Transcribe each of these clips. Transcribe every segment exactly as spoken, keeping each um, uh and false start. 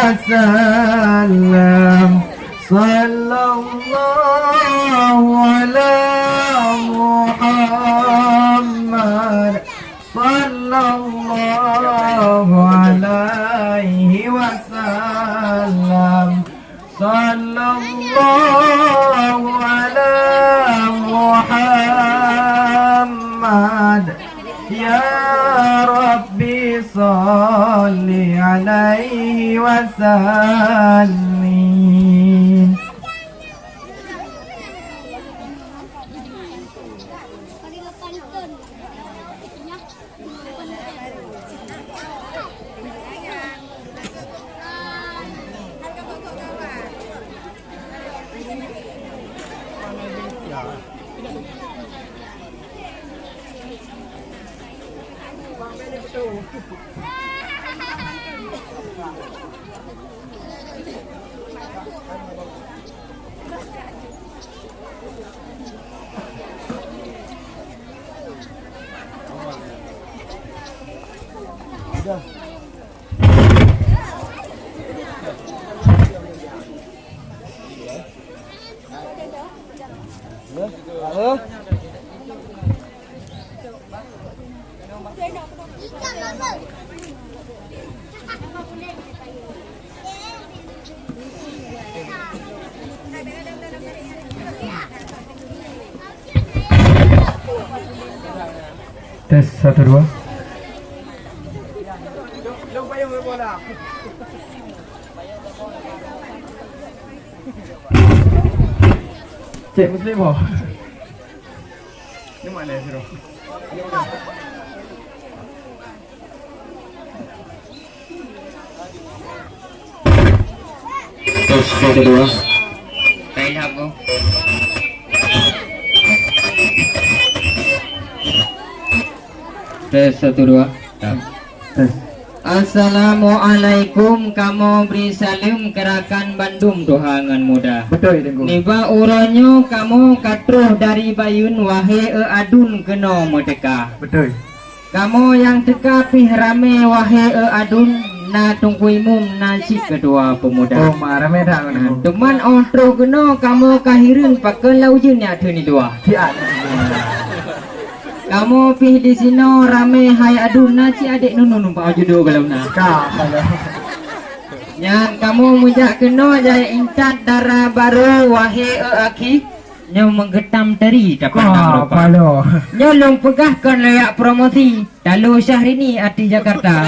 وسلم. صلى الله على محمد. صلى الله عليه وسلم. صلى الله على محمد. يا رب صل عليه وسلم. Tes, satu, dua. Cek Muslim, oh. Ni mana, Siro? Tes, satu, dua. Ka ilham ko. Tes, satu, dua. Tes. Assalamualaikum, kamoe bri saleuem keu rakan bandum tuha ngon muda. Beutôi, Teungku. Nibak uroe nyoe kamoe ka troh dari Bayeuen, wahé eu adun keunoe meuteuka. Beutôi. Kamoe nyang teuka pih ramé, wahé eu adun, na Teungku Imum, na cit keutua peumuda. Oh, ma ramé that, Teungku. Teuma óh troh keunoe kamoe ka hireuen pakon lam ujeuen nyak theun di luwa. Siap. Kamoe pih disinoe ramé hai adun, na cit adék nunun bak judo golom na. Ka, ka. Nyan kamoe meujak keunoe jai intat dara barô, wahé eu akhi. Nyoe meugeutam tari tapandang rupa. Nyoe lôn peugah kon lagak promosi, talo Syahrini artis Jakarta.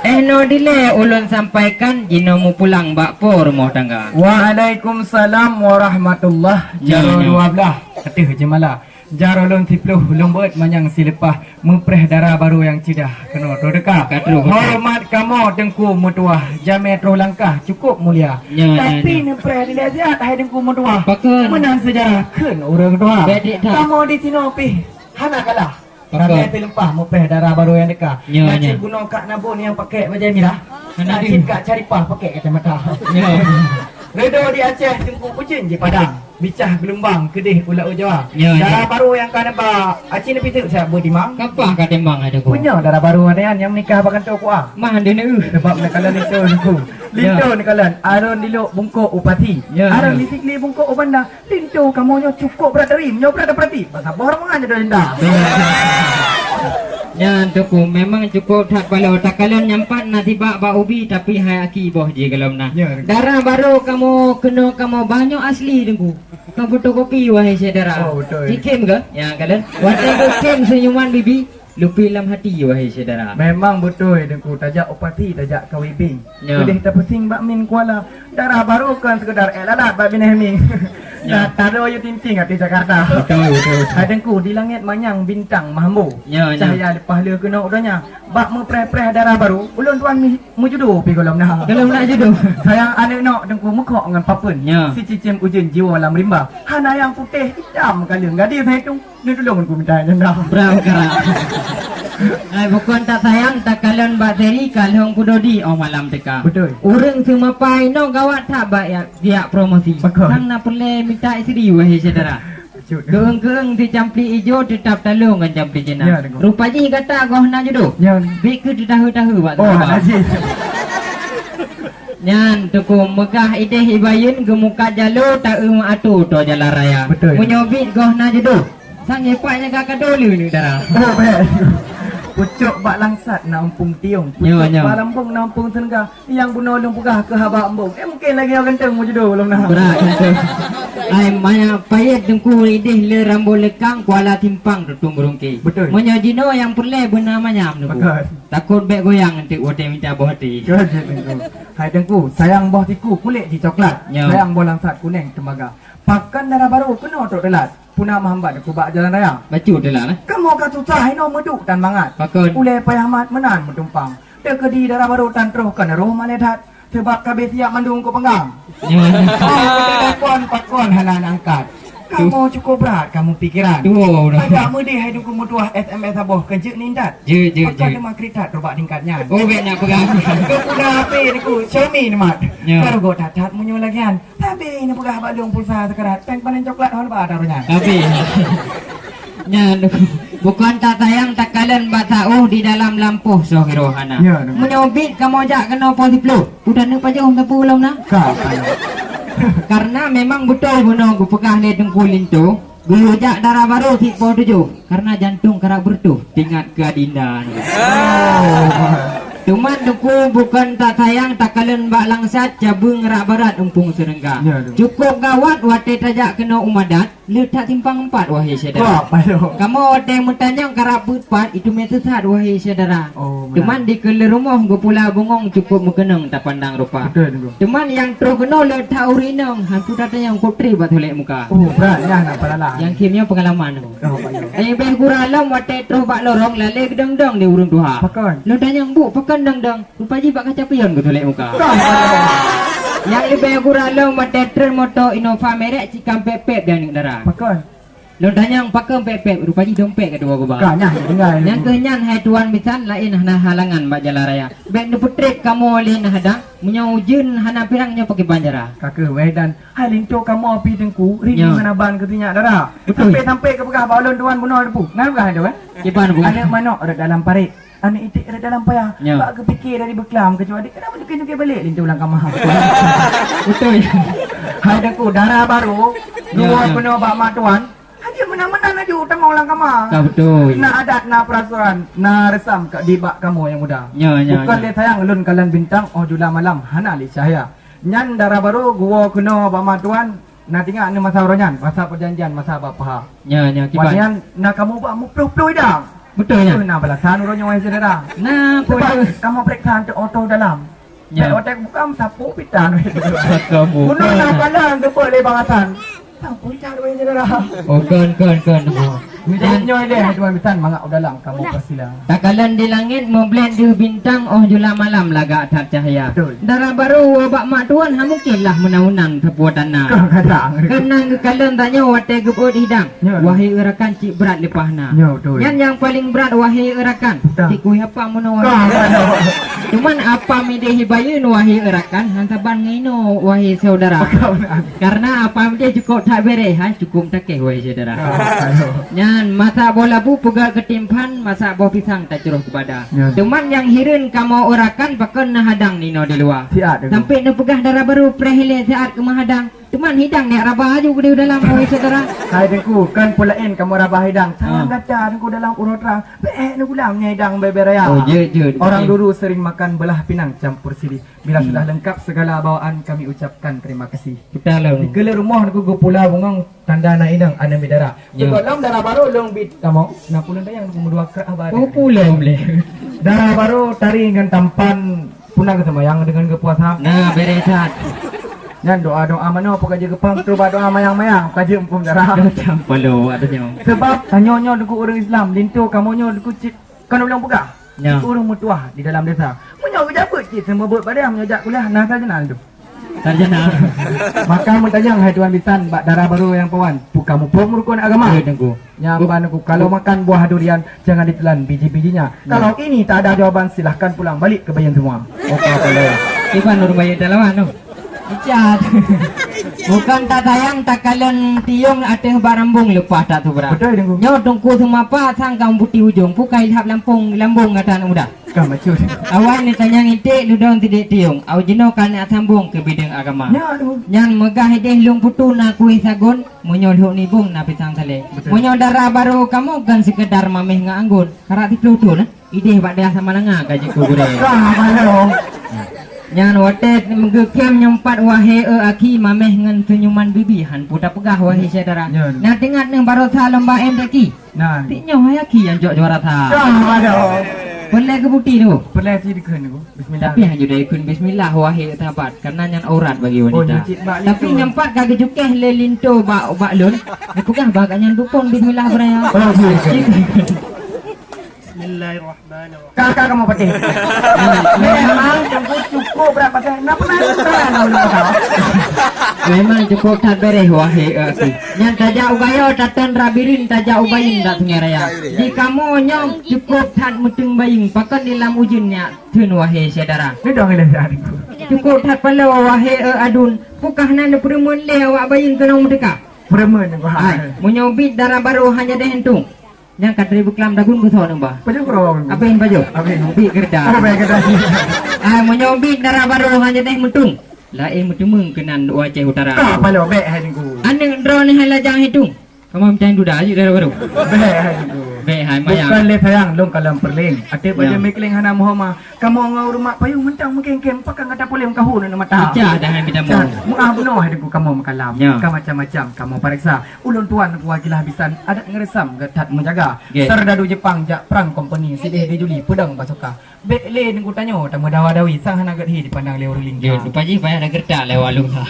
Éh, noe dilée ulôn sampaikan jinoe meupulang bak po rumoh tangga. Waalaikumsalam warahmatullah. Jaroe dua blaih ateueh jeumala. Jaroe lôn siplôh lôn beuet manyang sileupah. Meupreh dara barô nyang ceudah keunoe troh teuka. Ka troh. Horeumat kamoe Teungku meutuwah, jamé troh langkah cukôp mulia. Tapi neupreh dilée siat hai Teungku meutuwah. Pakon? Meunan seujarah kheun ureuëng tuha. Kamoe disinoe pih hana kalah. Pakon? Ramé sileupah meupreh dara barô nyang teuka. Na cit bunoe Kak Nabon nyang pakék bajée mirah. Na cit Kak Caripah pakék kacamata. Reudoe di Aceh Teungku, ujeuen di Padang. Bicah geulumbang keudeh u laôt Jawa. Dara barô nyang ka neuba, aci neupiseuk siat beuet timang. Kapah ka timang hai Teungku? Punyo dara barô nyan nyang meukah bak kantô K U A. Mah deuneuh. Sabab neukalon linto Teungku. Linto neukalon, aron dilok bungkôk u pasi. Aron litik li bungkôk u banda. Linto kamoe nyoe cukôp brat dari, nyoe brat dari. Basa boh rombongan jadi denda. Nyan Teungku, memang cukôp that balo. Takalon nyang pat na sibak bak ubi, tapi hai aki boh jih golom na. Dara barô kamoe keunoe kamoe ba nyoe asli Teungku. Ka fotokopi, wahai syedara. Oh, beutôi. Dikem ke? Ya, kan? Watée geukem seunyuman bibi, lupi lam hati, wahai syedara. Memang beutôi, Teungku, tajak u pasi, tajak kawé bieng. Nyo. Udeh tapeusieng bak min kuala. Dara barô kon seukeudar ék lalat bak binéh mieng. Nyo. Nah, taro yue tinting ateueh Jakarta. Beutôi, beutôi, beutôi. Hai Teungku, di langét manyang bintang meuhambo. Nyo, nyo. Cahya leupah le keunoe u donya. Bak meupreh-preh dara barô, ulôn tuan mi-, meujudo pi golom na. Golom na judo. Sayang aneuk nok Teungku meukok ngon papeuen. Ya. Sicicém ujeuen jiwoe lam rimba. Hana nyang putéh, itam kaleueng gadis hai tu. Neutulông Teungku mita nyanda. Bravo, karak. Ai, bukon tak sayang, takalon bak seri, kalhong kudodi, oh malam teuka. Beutôi. Ureuëng seumapa inoe gawat that bak ya, pihak promosi. Beutôi. Sang na peureulée mita isteri, wahai syedara. Keueng-keueng si campli ijo teutap talong ngon campli cina. Ya, Teungku. Rupa jih gata goh na judo. Ya. Bit keu teutahe-tahe bak. Oh, najis. Nyan, Teungku, meugah idéh ibayeuen geumukat jalô taeu meuatu toe jalan raya. Beutôi. Meunyoe biet goh na judôh, sang ipak nyan ka kado lé neuek dara. Oh, bèk. Pucôk bak langsat na umpung tiong. Nyo, pucôk nyo. Bak lambông na umpung seungga. Nyang bunoe lôn peugah keu haba embong. Eh, mungken lagèe nyoe ganteng meujudôh lom na. Brat ganteng. Ai, manyang payet Teungku idéh le rambôt lekang kuala timpang tutong beurungki. Beutôi. Meunyoe jinoe nyang peureulèe beuna manyam Teungku. Beutôi. Takot bèk goyang eunteuk watèe mita boh até. Beutôi, Teungku. Hai Teungku, sayang boh tiku kulét jih coklat. Nyo. Sayang boh langsat kunèng teumaga. Pakon dara barô keunoe trôk teulat. Puna meuhambat Teungku bak jalan raya. Bacut teulat, eh? Kamoe ka susah inoe meuduek tan mangat. Pakon? Ulèe payah mat meunan meutumpang. Teukeudi dara barô tan troh keuneuk roh malèe that. Sabab ka abéh siap mandum keu peunggang. Nyo. Oh, pakon, pakon hana angkat. Kamoe cukup brat kamoe pikiran. Dua orang. Agak meudeh hai Teungku meutuah S M S saboh keu jeuet nindat. Jeuet, jeuet, jeuet. Pakon teuma kritat rubak tingkat nyan. Oh, bèk nak peugah. Keu puna H P Teungku, Xiaomi neumat. Nyo. Ka rugoe that-that meunyoe lagèe nyan. Tapi neupeugah bak lôn pulsa seukarat, pèng panen coklat hon ba taroe nyan. Tapi nyan bukon tasayang takalon bak saôh di dalam lampôh soh hiroe hana. Ya, betul. Meunyoe biet kamoe jak keunoe poh siplôh, udah neuk pajoh sapeue lom na? Ka, ka. Karena memang beutôi bunoe geupeugah lé Teungku Linto, geuyue jak dara barô sipoh tujoh, karena jantông karap beureutoh, teuingat keu adinda. Oh. Teuma Teungku bukon tasayang takalon bak langsat cabeueng rak barat umpung seurengga. Ya, tu. Cukup gawat watèe tajak keunoe u Madat, le that simpang empat, wahé syedara. Wah, payah. Kamoe watèe meutanyong karap beuet pat, itu meuteusat, wahé syedara. Oh, benar. Teuma dikeue lé rumoh geupula bungong cukup meukeunong tapandang rupa. Betul, betul. Teuma nyang troh keunoe le that ureueng inong, han peue tatanyong kutri bak tulek muka. Oh, brat nyan nak palalah. Nyang kim nyoe peungalaman. Oh, payah. Ai bèh gura lom watèe troh bak lorong lalé geudong-dong di ureueng tuha. Pakon? Lôn tanyong, "Bu, pakon dong-dong?" Rupa jih bak kaca pion geutulek muka. Kah. Nyang leubeh gura lom watèe treun moto Innova merek cikam pép-pép dan dara. Pakon? Lôn tanyong pakon pép-pép, rupa jih dompet ka tuwoe geuba. Ka, nyan, tinggai. Nyang keuh nyan hai tuan bisan laén hana halangan bak jalan raya. Bèk neupeutrép kamoe lé na hadang, meunyoe ujeuen hana pirang nyoe pakiban jara. Ka keuh wéh dan hai linto kamoe pih Teungku, rindu. Nyo. Ngon abang keu sinyak dara. Betul. Sampai-sampai geupeugah bak ulôn tuan bunoe Teungku. Ngon peugah tu, eh? Kiban, Bu. Aneuk manok rot dalam parit. Aneuk iték rot dalam paya. Nyo. Bak geupike dari beuklam keucuali kenapa cukai-cukai balek linto lam kama. Betul. Hai Teungku, dara barô, nyo, dua nyo. Keunoe bak mak tuan. Hana meunan-meunan laju tamong lam kama. Ka betul. Na adat, na peurasaan, na reusam ka di bak kamoe nyang muda. Nyo, nyo, bukon nyo. Lé sayang lôn kalon bintang, oh jula malam hana lé cahya. Nyan dara barô geuwoe keunoe bak mak tuan, na tinggai aneuk masa uroe nyan, masa peujanjian, masa bak paha. Nyo, nyo, kiban. Watèe nyan na kamoe bak meuploh-ploh idang. Betul, nyan. Betul, na balasan uroe nyoe, syedara. Na, sebab betul. Kamoe peuriksa untuk oto dalam. Nyo. Bèk watèe buka meusapu pitan. Meusapu. Bunoe na palang teupeu lé Bang Hasan. Sapu pitan weh, syedara. Oh, kon, kon, kon, kon. Dan nyoe lé, hai tuan bisan, mangat u dalam kamoe pastilah. Takalon di langét mublét deuh bintang, oh jula malam lagak that cahya. Betul. Dara barô woe bak mak tuan, ha mungkin lah meunan-meunan sapu tana. Kon kadang. Keunan geukalon tanyoe watèe geupeuet hidang. Nyo. Wahé rakan, cit brat leupah na. Nyo, betul. Nyan nyang paleng brat, wahé rakan. Betul. Cit kueh apam meunoe. Kon kadang. Cuman apam idéh ibayeuen, wahé rakan, han saban ngon inoe, wahé syedara. Betul. Karena apam idéh cukup that bèrèh, ha, cukup takeh, wahé syedara. Kon kadang. Nyan masak boh labu peugöt keu timphan, masak boh pisang tacroh keu bada. Ya. Teuma nyang hireuen kamoe rakan pakon na hadang ninoe di luwa. Siat, Teungku. Sampai neupeugah dara barô preh ilèe siat keu meuhadang. Teuma hidang nyak raba aju keudéh dalam, wahé syedara. Hai Teungku, kon peue laén kamoe raba hidang. Sayang gata Teungku dalam uroe trang. Bèk neugulam nyan hidang bèe-bèe raya. Oh, jeuet, jeuet. Orang dulu sering makan belah pinang campur sili. Bila sudah lengkap segala bawaan, kami ucapkan terima kasih. Betul lah. Dikeue lé rumoh Teungku geupula bungong. Tanda na inong aneuk miet dara. Ya. Sigohlom dara barô lôn biet kamoe, na pulon dayang lôn meudua krak haba. Oh, pulon lé. Dara barô tari ngon tampan, puna geuseumayang deungon geupuasa. Nah, bèrèh that. Nyan doa-doa manoe peukaji geupang, coba doa mayang-mayang, kaji muphom dara. Tampan lo, ada nyoe. Sebab tanyoe nyoe Teungku ureueng Islam, linto kamoe nyoe Teungku cit Kan ulôn peugah, ya, ureueng meutuah di dalam desa. Meunyoe geujak beuet cit seumeubeuet padang, meunyoe jak kuliah na sarjana tu. Sarjana. Maka meutanyong hai tuan bisan bak dara barô nyang pawan, peue ka muphom rukon agama? Ya, Teungku. Nyan ban ku, kalau makan buah durian, jangan ditelan biji-bijinya. Ya. Kalau ini tak ada jawaban, silahkan pulang balik ke Bayan semua. Oke, boleh. Iban ureueng Bayan talawan tu. Icat. Bukan tatayang takalon tiong ateueh barambong leupah tak tubra. Betul, Teungku. Nyoe Teungku seumapa sang ka meuputi ujong, pukai lhab lampong lambong gata aneuk muda. Ka macut. Awai neutanyang iték ludong sidek tiong, au jinoe ka neusambong keu bideueng agama. Nyan, Teungku. Nyan meugah ideh lôn putu na kueh sagon, meunyoe lhok nibong na pisang saleh. Betul. Meunyoe dara barô kamoe kan seukeudar mameh ngon anggon, karat siploh thon, eh. Ideh bak dayah Samalanga ka jeuet keu gurée. Ka, balong. Nyan watée meugeukhem nyumpat wahé e aki mameh ngon seunyuman bibi han peue tapeugah wahé syedara. Nyan. Na teuingat neuh barosa lomba M T Q. Nah. Tik nyoe hai aki nyang jok juara sa. Ka, balong. Peulée keu buti tu. Peulée ci dikheun tu. Bismillah. Tapi hana judai kheun bismillah wahé sahabat, karena nyan aurat bagi wanita. Oh, nyan cit bak linto. Tapi nyumpat ka geujukéh lé linto bak, bak lôn. Neupeugah bak nyan bukon bismillah beraya. Oh, iya, iya. Bismillahirrahmanirrahim. Kakak kamu pakai. Memang cukup, cukup berat pakai. Kenapa naik berat kamu nak kata? Memang cukup that bereh wahé aki. Nyan tajak u Gayo, tatan Rabirin, tajak u Bayin dak Sungai Raya. Di kamoe nyoe cukup that meuteung baying, pakon di lam ujeuen nyak theun wahé syedara. Ni dong ilée syedara. Cukup that paloe wahé e adun, pukah na neupeureumeun lé awak Bayin keunong meuteuka. Peureumeun, wahai. Hai, meunyoe biet dara barô hana deh entung. Nyang ka teurimong keuklam dagun geusoe neuba. Pajoh keurong. Abéh pajoh. Abéh. Bit keureuda. Oh, bit keureuda. Ah, meunyoe bit dara barô hana deh meutung. Laén meuteumeung keunan u Aceh Utara. Ah, paloe, bék hai Teungku. Aneuk droeneuh hai lajang hitung. Kamoe meucang duda jih dara barô. Bék hai Teungku. Bék hai mayang. Bukan lé sayang lôn kalon peureuleng. Até bajée meukleng hana meuhoma. Kamoe ngon rumak payong meuntang meukéng-kéng, pakon gata polém kahô na mata. Ica dah hai bidang. Ica. Meuah bunoe hai Teungku kamoe meukalam. Ya. Ka macam-macam kamoe pareksa. Ulôn tuan Teungku Haji Lah Bisan, adat ngon reusam gét that meujaga. Gét. Serdadu Jepang jak prang kompeni, sideh di Juli peudong pasoka. Bék lé Teungku tanyoe tameudawa-dawi, sang hana gét hi dipandang lé ureueng lingka. Gét, rupa jih payah dageureutak lé walong ha.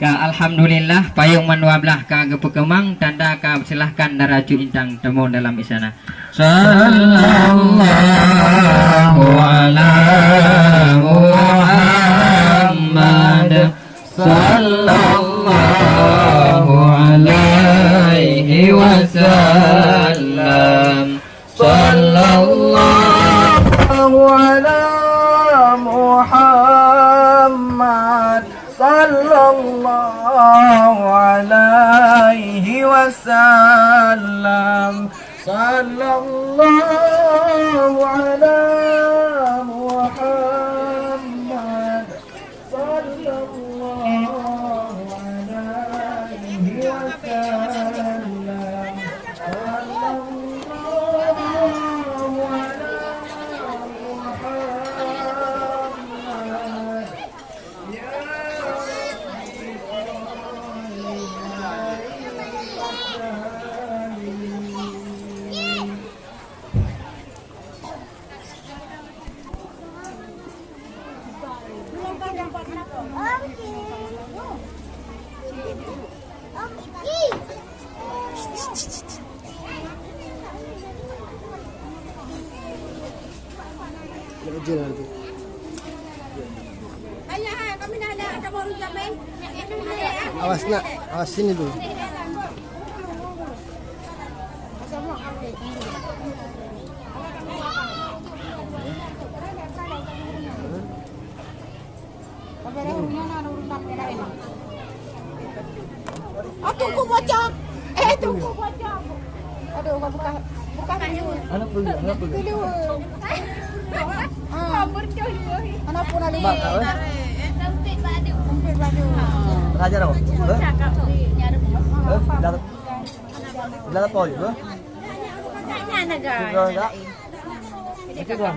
Ka alhamdulillah, payong mandua blaih ka geupeukeumang, tanda ka silahkan dara cut intang tamong dalam istana. Sallallahu ala Muhammad. Sallallahu alaihi wasallam. Sallallahu ala Muhammad. Sallallahu alaihi wasallam. Sallallahu ala Muhammad. Sallallahu alaihi wasallam. Sallallahu ala Muhammad. Ya Rabbi, salli ala Muhammad. Awas nak, awas sini dulu. Ah, Teungku bocor. Eh, Teungku bocor. Aduh, buka, buka dulu. Anak pergi, anak pergi. Dulu. Ah. Anak pun ada. Mak, eh? Sempit baju. Raja dah. Eh? Eh? Dah. Dah apa juga? Tanya naga. Sudah tak? Itu kan.